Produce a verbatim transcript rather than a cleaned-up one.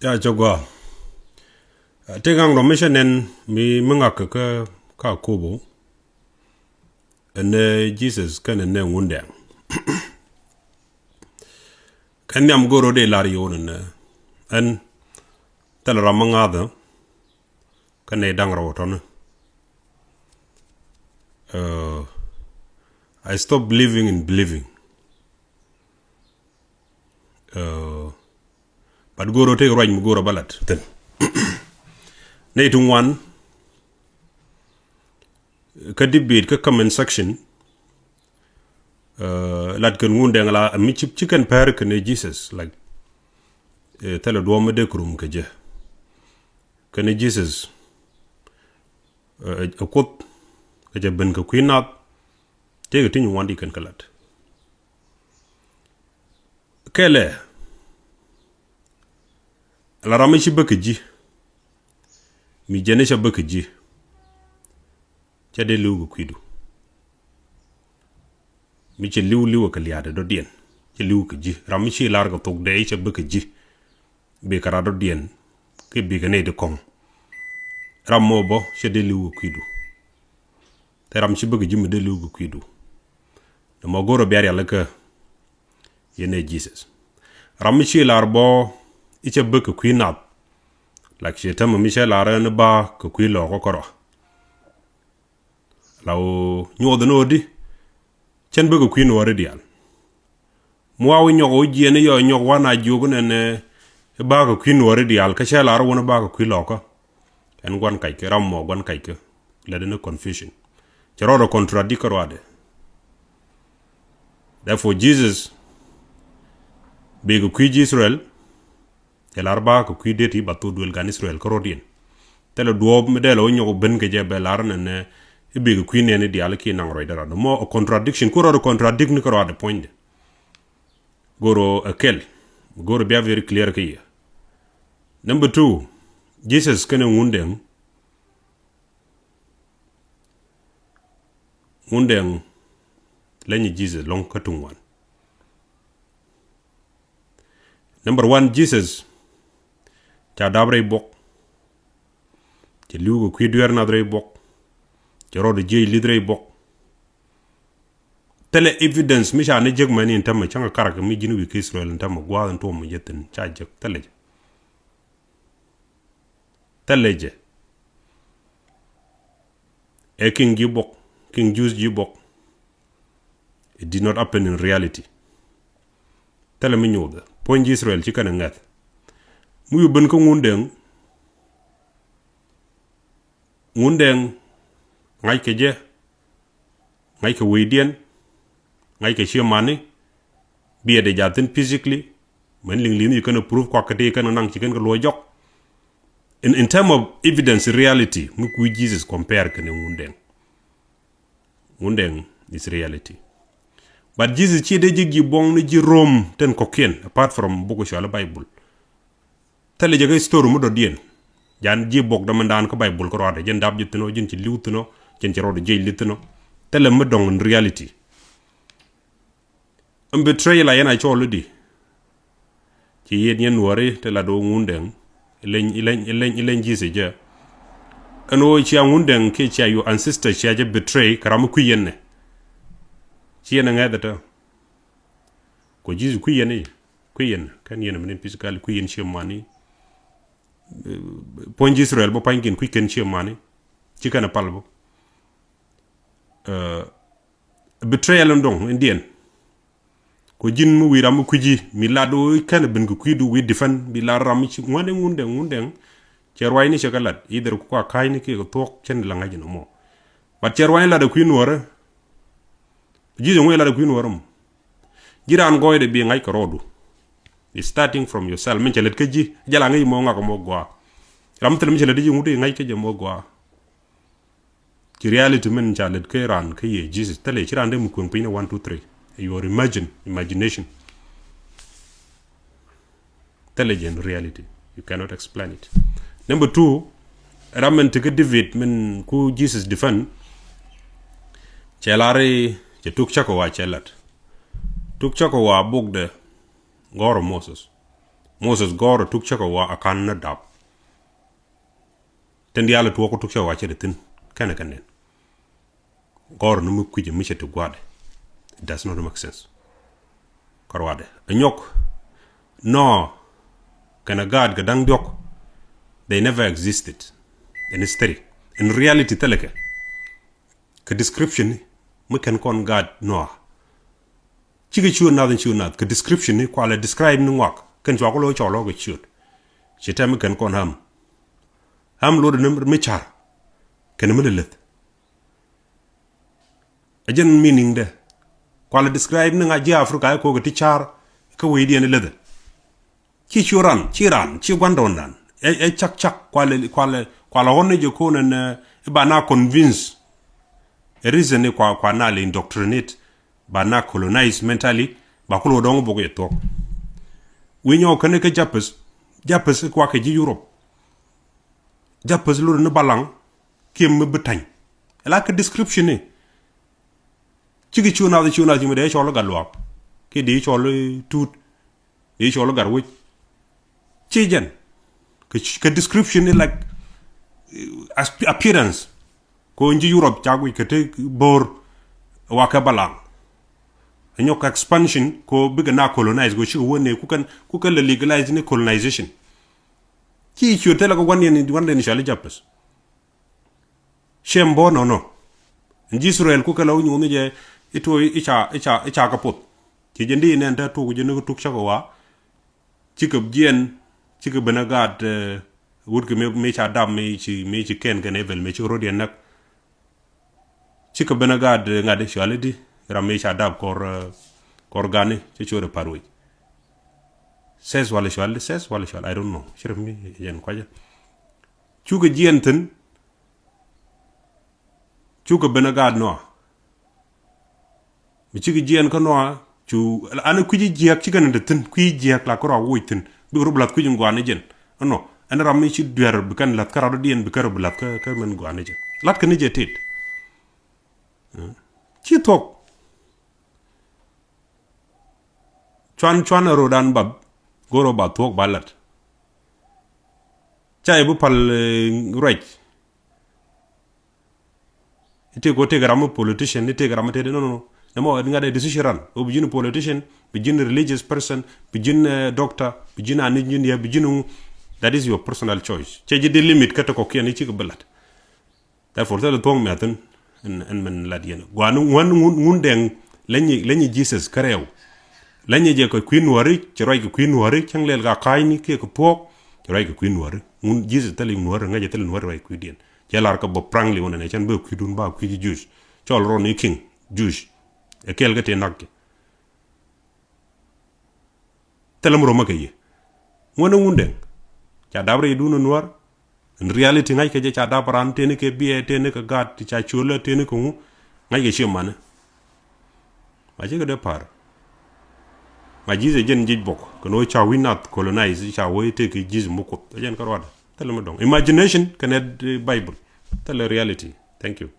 Ya cɛ gɔaa. Ti ŋaŋ rɔ mi cɛ nɛn mi mi ŋak kä kä kobo. Ɛn ɛ Jesus kɛn ɛn ɛ Ŋundɛŋ. Kɛn nhiam go̱o̱r rɔ dee lar yio̱w nɛn ɛ ɛn thilɛ ram mi ŋa̱thä. Kä nɛy da̱ŋ rɛw tɔ̱ni. Uh, I stop believing in believing. Uh, but go̱o̱r rɔ tëëk ruac mi go̱o̱r rɔ bä lat thi̱n. Nɛy ti ŋuan kä debate kä comment section. Uh, lat kɛn Ŋundɛŋ la mi ci ci kɛn pɛr kɛn ɛ Jesus, like, uh, thilɛ duɔ̱ɔ̱p mi dee kɛ rum kɛ jɛ. Kɛn ɛ Jesus, uh, ɛ Kuoth kɛ jɛ ben kɛ kui̱ nath. Tëëkɛ ti nyin wan di kɛn kɛ lat. Kɛlɛ la ram mi ci bä kɛ ji̱. Mi jɛn i̱ cɛ bä kɛ ji̱. Cɛ dee li̱w kɛ kui̱du. Mi cɛ li̱w li̱w kɛ lia̱a̱dɛ dɔ̱diɛn. Cɛ li̱w kɛ ji̱. Ram mi ci lar kɛ thok dee i̱ cɛ bä kɛ ji̱. Bikɛ rat dɔ̱diɛn kiɛ bikɛ nɛy ti kɔ̱ŋ. Ram mɔ bä cɛ dee li̱w kɛ kui̱du. Thil ram ci bä kɛ ji̱ mi dee li̱w kɛ kui̱du. Nɛ mɔ go̱o̱r rɔ bia rialikä yɛn ɛ Jesus. Ram mi ci lar bä i̱ cɛ bä kɛ kui̱ nath. Lak ciɛ tämɛ mi cɛ lar ɛn ba kɛ kui̱ lɔɔkä kärɔa. La ɣöö nyuɔth ɛn ɣöö di cɛn bä kɛ kui̱ nuɔɔri diaal. Muaw inyɔk ɣöö jiɛn i̱ yɔ inyɔk wan a jiök nɛn ɛ ba kɛ kui̱ nuɔɔri diaal kä cɛ lar wän ɛ ba kɛ kui̱ lɔkä. Ɛn gua̱n kackɛ ram mɔ gua̱n kackɛ. Lɛt ɛn ɛ confusion. Cɛ rɔɔdɛ contradict kä ruaadɛ. Therefore Jesus bikɛ kui̱ ji̱ Israel. Cɛ lar ba kɛ kui̱ det i̱ ba thok duël gan Israel kä rɔ̱diɛn. Thilɛ duɔ̱ɔ̱p mi dɛl ɣä nyɔk ben kɛ jɛ bɛ lar nɛnɛ i̱ bikɛ kui̱ nɛn i̱ diaal kiɛ naŋ ruacdɛ rat mɔ a contradiction ku rɔɔdɛ contradict ni kä ruaadɛ puɔ̱nydɛ. Go̱r ɛ kɛl. Go̱r bia very clear kä yɛ. Number two, Jesus kɛnɛ Ŋundɛŋ. Ŋundɛŋ leny Jesus lɔ̱ŋ kä tuŋ wan. Number one, Jesus ca dap rɛy buɔk. Cɛ li̱w kɛ kui̱ dueer nath rɛy buɔk. Cɛ rɔɔdɛ jiec li̱th rɛy buɔk. Thilɛ evidence mi ca ni jek mɛn in tämɛ cäŋ karak mi ji̱n wi̱i̱ kä Israel in tämɛ gua̱a̱th in tuɔm mi jɛ thi̱n ca jek thilɛ jɛ. Thilɛ jɛ. Ɛ King ji̱ buɔk, King Jews ji̱ buɔk. It did not happen in reality. Thilɛ mi nyothɛ puɔ̱ny ji̱ Israel ci kɛn ɛ ŋɛth. Mi wi̱i̱ ben kä Ŋundɛŋ. Ŋundɛŋ ŋa̱ckɛ jɛ. Ŋa̱ckɛ wecdiɛn. Ŋa̱ckɛ cië mani. Biɛt dee ja̱thin physically. Mɛn liŋ li̱n ci kɛn ɛ proof kuak kä tëë kɛn ɛ naŋ ci kɛn kɛ luɔ̱c jɔk. In, in term of evidence, reality mi kui̱ Jesus compare kɛn ɛ Ŋundɛŋ. Ŋundɛŋ is reality. But Jesus ci dee ji̱ ji̱ buɔ̱ŋ ni ji̱ Rom ten kɔ̱kiɛn apart from buk cuali Bible. Thilɛ jɛ kä story mi dɔ̱diɛn. Jan ji̱ buɔ̱k dämɛndan kä Bible kä ruaadɛ jɛn dap ji̱ thi̱n ɔ ji̱n ci li̱w thi̱n ɔ ji̱n ci rɔɔdɛ jiec li̱th thi̱n ɔ. Thilɛ mi dɔ̱ŋ in reality. Ɛn betray la yɛn a cɔɔl i̱di. Ci yet nyɛn nuɔri ti la do̱ Ŋundɛŋ. Ileny ileny ileny ileny Jesus jɛ. Ɛn ɣöö cia Ŋundɛŋ kiɛ cia your ancestor cia jɛ betray kɛ ram mi kui̱ yɛn nɛ. Ci yɛn ɛ ŋɛth ɛ tɔ. Kɔ Jesus kui̱ yɛn i̱ kui̱ yɛn kɛn yɛn mini physically kui̱ yɛn ciɛ mani. Puɔ̱ny ji̱ Israel bä pa̱nykiɛn kui̱ kɛn ciɛ mani. Ci kɛn ɛ pal bä. Betrayal in dɔ̱ŋ in diɛn. Kɔ ji̱n mi wi̱i̱ ram mi kui̱ci mi lat ɣöö kɛn ben kɛ kui̱du wi̱i̱ defend bi lat ram mi ci ŋuändɛ Ŋundɛŋ Ŋundɛŋ. Cɛ ruacni cɛ kɛ lat either ku kua ka̱cni kiɛ kɛ thuɔ̱k cɛn la ŋa̱c in ɔmɔ. But cɛ ruacni lat ɛ kui̱ nuɔ̱ɔ̱rä. Ji̱ jɛ ŋuec lat ɛ kui̱ nuɔ̱ɔ̱rä mɔ. Ji̱ raan gɔɔydɛ bi ŋa̱c kɛ rɔɔdu. It's starting from yourself min cɛ lät kä ji̱ jɛ la ŋäc mɔ ŋak mɔ gɔaa. Ram thil min cɛ lät ji̱ ŋut i̱ ŋa̱c kä jɛ mɔ gɔaa. Ci reality min ca lät kä raan kä yɛ Jesus thilɛ ci raan dee mi kueŋ piny ni one two three. Your imagine imagination. Thilɛ jɛ in reality. You cannot explain it. Number two, ram min ti kä David min ku Jesus defend. Cɛ lar i̱ cɛ tuk cakɔ wa cɛ lat. Tuk cakɔ wa bukdɛ gɔ̱rɔ Moses. Moses gɔ̱r tuk cä kɛ wa a kan na dap. Tin diaal tuɔk tuk cä wa cɛ de thin kɛn kɛn den. Gɔr ni mi kui̱c mi cɛ ti gua̱dɛ. It does not make sense. Kɔr wadɛ a nyɔk. Nɔ kɛn a gaat kɛ da̱ŋ diɔk. They never existed in history. In reality thilɛ kɛ. Kɛ description ni mi kɛn kɔn gaat nɔ. Cikɛ ciöt nath in ciöt nath kɛ description ni kualɛ describe ni ŋuak kɛn cua kɛ lo̱ cɔl ɔ kɛ ciöt. Ci tɛm mi kɛn kɔn ham. Ham lotdɛ ni mi car kɛn mi lɛ leth. A jɛn meaning dɛ kualɛ describe ni ŋa ji̱ Africa ɛ kokɛ ti car. Kä wecdiɛn lethɛ ci ci ran ci ran ci gua̱ndɔɔŋdan ɛ cak cak kualɛ kualɛ kualɛ ɣɔn ni jɛ konɛ nɛ iba na convince. A reason ni kua kua na lɛ indoctrinate ba na colonize mentally. Ba kulɛ wä dɔŋ bok yɛ thuɔk. Wi̱i̱ nyɔk kɛn kɛ japes japes kua kɛ ji̱ Europe. Japes lori ni balaŋ kiɛ mi bi tany. Ɛ la kɛ description ni. Cikɛ ciu nath ciu nath ci mi dee cɔl gat luaak kiɛ dee cɔl tuut dee cɔl gat wec. Ci jɛn kɛ description ni like appearance. Ko nji Europe ca guic kɛ te bo̱o̱r. Wa kɛ balaŋ. Nyɔk expansion ko bikɛ na colonize ko cikɛ wä ne kukɛn kukɛ lɛ legalize ni colonization. Ci ciöt thilɛ kɛ wan yɛn wan den cɔal i̱ japes. Ciem bɔ nɔnɔ. Ji̱ Israel kukɛ la wä nyuuth ni jɛ i̱ tuɔɔk i̱ ca i̱ ca i̱ ca kɛ poth. Ci jɛ ndi̱i̱ nɛn te tuɔɔk jɛ ni kɛ tuk cäkɛ wa. Cikɛ jiɛn cikɛ ben a gaat wut kɛ mëë ca dap mëë ci mëë ci kɛn kɛn Ebel mëë cikɛ rot yɛn näk. Cikɛ ben a gaat ŋa̱t i̱ cuali di ram mëë ca dap kɔr kɔr gani cɛ cuɔt i̱ par wec. Sɛs wali cuali sɛs wali cuali I don't know. Ci rɛ mi jɛn kuacä. Cukɛ jiɛn thi̱n. Cukɛ ben a gaat nɔa. Mi cikɛ jiɛn kä nɔa cu an kui̱ci jiɛk cikɛ ni dee thi̱n kui̱ci jiɛk la kä rɔ wuc thi̱n bikɛ rɔ bi lath kui̱ci ŋuan ni jɛn. Ɛnɔ ɛn ram mi ci duer bi kɛn lath kä rat dɔ̱diɛn bi kɛn rɔ bi lath kä kä mɛn ŋuan ni jɛn. Lath kɛ ni jɛ tet. Ci thuɔk. Cuan cuan a rodan bab. Go̱r ɔ ba thuɔk ba lat. Ca i̱ bi pal ruɛc. I̱ tëëk ɣöö tëëk ram mi politician i̱ tëëk ram mi tëëk nonono. Nɛmɔ ɛn ŋa̱t ɛ decision ran ɣöö bi ji̱n politician, bi ji̱n religious person, bi ji̱n doctor, bi ji̱n an engineer, bi ji̱n ŋu. That is your personal choice. Cɛ ji̱ di limit kä te kɔkiɛn i̱ cikɛ bi lat. Therefore thilɛ thuɔ̱ŋ mɛthin. Ɛn mɛn lat yɛn gua̱n ŋuän ŋun dɛŋ. Leny Jesus kärɛw. Leny jɛ kɛ kui̱ nuɔ̱ri cɛ ruac kɛ kui̱ nuɔ̱ri cäŋ lɛl ka ka̱a̱cni kiɛ kɛ thuɔ̱k. Cɛ ruac kɛ kui̱ nuɔ̱ri ŋun Jesus thilɛ nuɔ̱ri ŋäcɛ thilɛ nuɔ̱ri ruac kui̱diɛn. Cɛ lar kɛ bä prangli wun ɛn ɛ cɛn bä kui̱dun ba kui̱ Jewish. Cɔl rɔn i̱ king Jewish. Ɛ kɛɛl kä tëë nak jɛ. Thilɛ mi rɔm ɛ kɛ yɛ. Ŋuän ɛ ŋun dɛŋ. Ca dap rɛydun ɛ nuɔ̱ɔ̱r. In reality ŋa̱ckɛ jɛ ca dap ran tëëni kɛ biɛ tëëni kɛ gaat ti ca ciölä tëëni kɛ ŋu. Ŋa̱ckɛ ciɛ manɛ. Ma cikɛ dee pa̱a̱r. Ma ji̱th ɛ jɛn jic bok kɛ ni wä ca wi̱c nath colonize ca wä i̱ tëëk kɛ ji̱th mi kuoth ɛ jɛn kä ruadɛ. Thilɛ mi dɔ̱ŋ imagination kɛnɛ Bible. Thilɛ reality. Thank you.